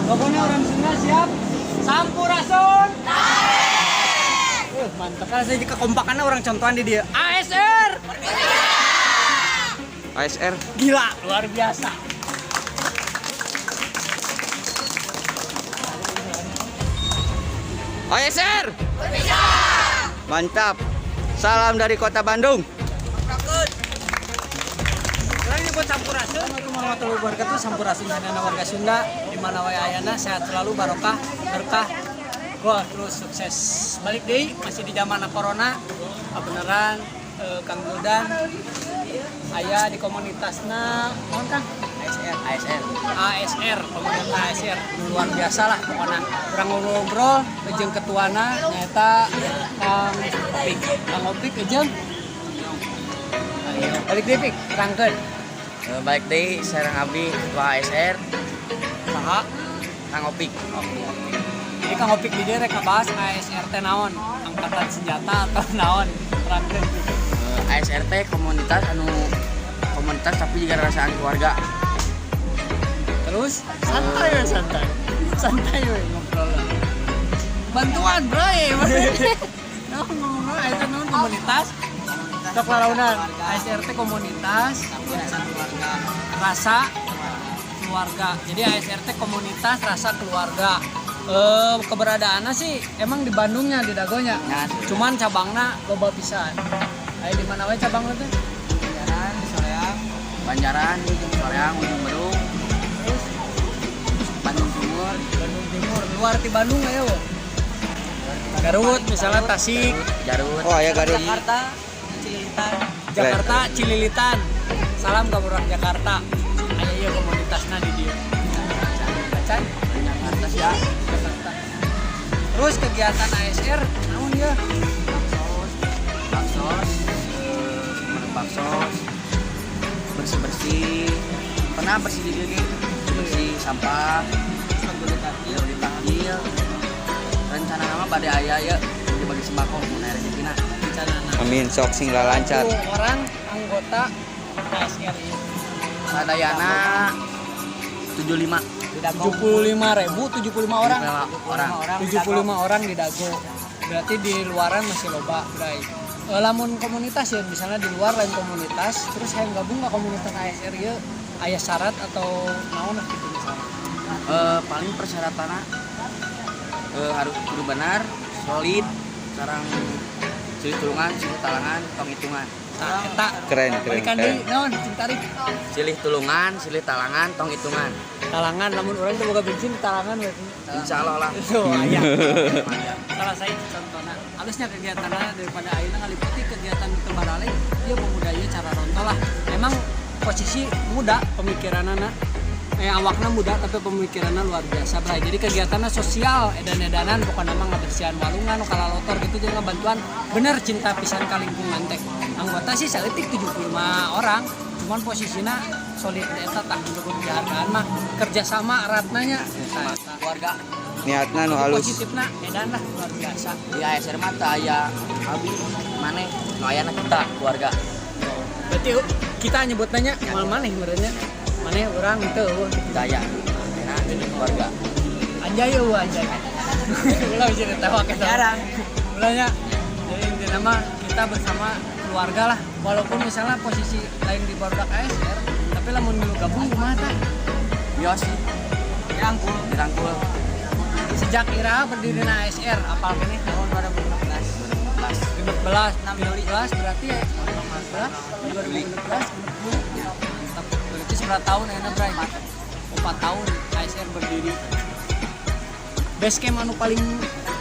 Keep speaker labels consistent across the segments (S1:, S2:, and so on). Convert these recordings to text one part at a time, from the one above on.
S1: Pokoknya urang Sunda siap. Sampurasun. Mantap kan saya kekompakannya urang contohan di dieu. ASR.
S2: ASR.
S1: Gila, luar biasa.
S2: ASR. Mantap. Salam dari kota Bandung.
S1: Sekarang ini buat Sampurasun. Assalamualaikum warahmatullahi wabarakatuh. Sampurasun sadayana warga Sunda di mana wae ayana, sehat selalu, barokah, berkah. Wah, terus sukses. Balik deui masih di zaman corona. Ah, beneran Kang Wildan aya di komunitasna naon, Kang?
S3: ASR, ASR.
S1: ASR, komunitas ASR luar biasa lah pokoknya. Urang ngobrol jeung ketuana, nyaeta Kang Opik. Kang Opik jeung ayo balik deui, Pik, terangkeun.
S3: Balik deui sareng abdi ketua ASR.
S1: Saha?
S3: Kang Opik.
S1: Ini Kang Opik di dieu rek ngabahas ASR teh naon, angkatan senjata atau naon, terangkeun.
S3: ASR teh komunitas anu komunitas tapi juga rasaan keluarga.
S1: Terus santai we, santai. Santai we ngobrol. Bantuan, bro. Naon ngomong eta naon komunitas? Sok lalaunan. ASR teh komunitas rasa keluarga. Jadi ASR teh komunitas rasa keluarga. Keberadaannya sih emang di Bandungnya, di Dagonya.
S3: Ya.
S1: Cuman cabangna loba pisan. Aya di mana wae cabangna teh?
S3: Banjaran, Soreang, Banjaran, Soreang, Ujung Berung,
S1: Terus
S3: Bandung Timur,
S1: Bandung Timur, luar di Bandung aya wo. Garut misalnya, Tasik,
S3: Garut,
S2: Oh, aya Garut.
S3: Jakarta, Cililitan.
S1: Jakarta, Cililitan. Salam ke orang Jakarta. Aya ieu komunitasna di dieu. Acan.
S3: Jakarta sih ya.
S1: Jakarta. Terus kegiatan ASR naon ya?
S3: Baksos, baksos, baksos, bersih bersih. Pernah bersih di dieu, bersih sampah, beli takjil. Rencana nama pada aya ya dibagi sembako mun aya rezekina.
S1: Rencana.
S2: Amin, sok sing lancar.
S1: Orang anggota ASR ini.
S3: Sadayana 75.
S1: 75 ribu, 75 orang.
S3: Orang.
S1: 75 orang di Dago. Berarti di luaran masih loba, Bray. Lamun komunitas ya, misalnya di luar lain komunitas, terus saya gabung ke komunitas ASR ya, aya syarat atau naon lah gitu misalnya?
S3: Paling persyaratannya harus kudu benar, solid, sareng silih tulungan, silih talangan, tong hitungan.
S1: Tah, eta.
S2: Keren, keren,
S1: Balikan
S2: keren.
S1: deui, naon cing tarik.
S3: Silih tulungan, silih talangan, tong hitungan.
S1: Talangan, lamun urang teu boga bensin talangan berarti.
S3: Insya Allah lah.
S1: Itu aya. Salah saya contohnya halusnya kegiatannya daripada ayeuna ngaliputi kegiatan teu barale ieu pemuda ieu cara ronto lah. Emang posisi muda, pemikiranana awakna muda tapi pemikirannya luar biasa, bray. Jadi kegiatannya sosial edan-edanan pokoknya mah, ngabersihan walungan kalalotor gitu, jeung ngabantuan, bener cinta pisan ka lingkungan teh. Anggota sih saeutik 75 orang, cuman posisinya solid eta tah, untuk dihargaan mah kerjasama eratna nya eta, eta.
S3: Keluarga.
S2: Niatna nu halus.
S1: Positifna edan lah, luar biasa.
S3: Di ASR mah teu aya abi maneh, nu ayana kita keluarga.
S1: Berarti kita nyebutnya mal maneh merenya maneh urang itu.
S3: Kita aya. Ayana keluarga.
S1: Anjay eueuh, anjay ulah bisa ditewak eta.
S3: Jarang.
S1: Ulahnya. Jadi intinya mah kita bersama keluarga lah, walaupun misalnya posisi lain di barudak ASR, tapi lamun milu gabung kumaha tah?
S3: Bios dirangkul, dirangkul.
S1: Sejak iraha berdirinya ASR, apal keneh?
S3: Tahun 2016.
S1: 16, 16 berarti ya, 16, 2016, mantap. Berarti seberapa tahun ya, Bray? 4 tahun ASR berdiri. Base camp anu paling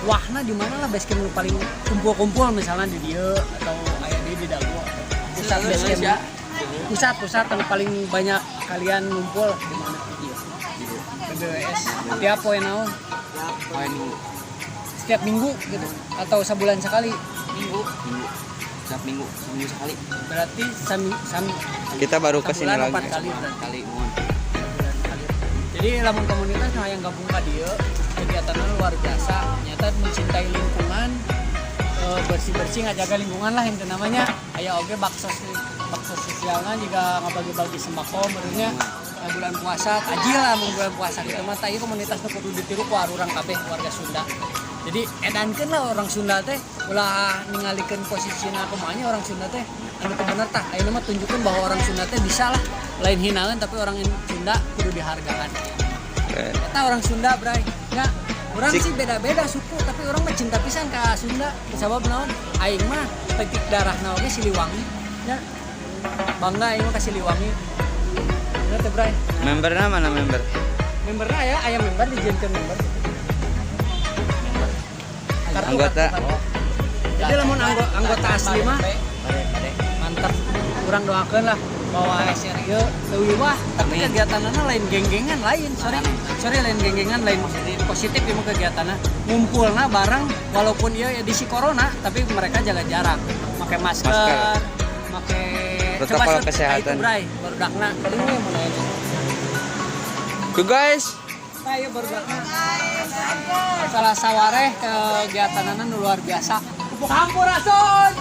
S1: wahna di mana lah, base camp anu paling kumpul-kumpul, misalnya di dieu atau aya di Dago, pusat base camp
S3: ya.
S1: Pusat pusat anu paling banyak kalian ngumpul di mana? BBWS tiap poe naon?
S3: Poe Minggu.
S1: Setiap minggu gitu atau sebulan sekali?
S3: Minggu. Minggu. Setiap minggu, seminggu sekali.
S1: Berarti sam,
S2: Kita baru kesini
S1: sebulan
S2: lagi.
S1: 4 kali berarti.
S3: Kali mohon.
S1: Sebulan sekali. Jadi lamun komunitas nah yang gabung ka dieu kegiatannya luar biasa, nyata mencintai lingkungan, bersih-bersih, ngajaga lingkungan lah inti namanya. Aya oge baksos, baksos sosialnya juga ngabagi-bagi sembako merenya. Bulan puasa tajil lah, mun bulan puasa gitu mah. Tah, ieu komunitas nu kudu ditiru ku arurang kabeh warga Sunda. Jadi edankeun lah orang Sunda teh, ulah ningalikeun posisina kumaha nya orang Sunda teh anu teu bener. Tah, ayeuna mah tunjukkeun bahwa orang Sunda teh bisa lah, lain hinaeun, tapi orang Sunda kudu dihargaan.
S2: Keren.
S1: Eta orang Sunda, Bray. Ya, orang
S2: Sik.
S1: sih beda-beda suku, tapi orang mah cinta pisan ka Sunda. Sabab naon? Aing mah titik darahna oge Siliwangi. Ya. Bangga aing mah ka Siliwangi. Ya teh, Bray.
S2: Membernya mana member?
S1: Memberna aya, aya member, dijieunkeun member. Kartu,
S2: Anggota.
S1: kartu, kartu. Jadi lamun anggota asli mah
S3: Bade, bade.
S1: Mantap. Urang doakeun lah bahwa SR ieu leuwih wah, tapi
S3: Amin.
S1: kegiatannya lain geng-gengan, lain, sorry sorry, lain geng-gengan, lain positif ya kegiatannya, ngumpulna bareng walaupun ieu edisi corona, tapi mereka jaga jarak, pakai masker,
S2: Masker.
S1: Pakai
S2: Protokol
S1: coba,
S2: kesehatan.
S1: Itu, Bray, barudakna paling we mun aya.
S2: Go guys.
S1: Nah, ieu barudakna salah sawareh kegiatanana nu luar biasa. Sampurasun.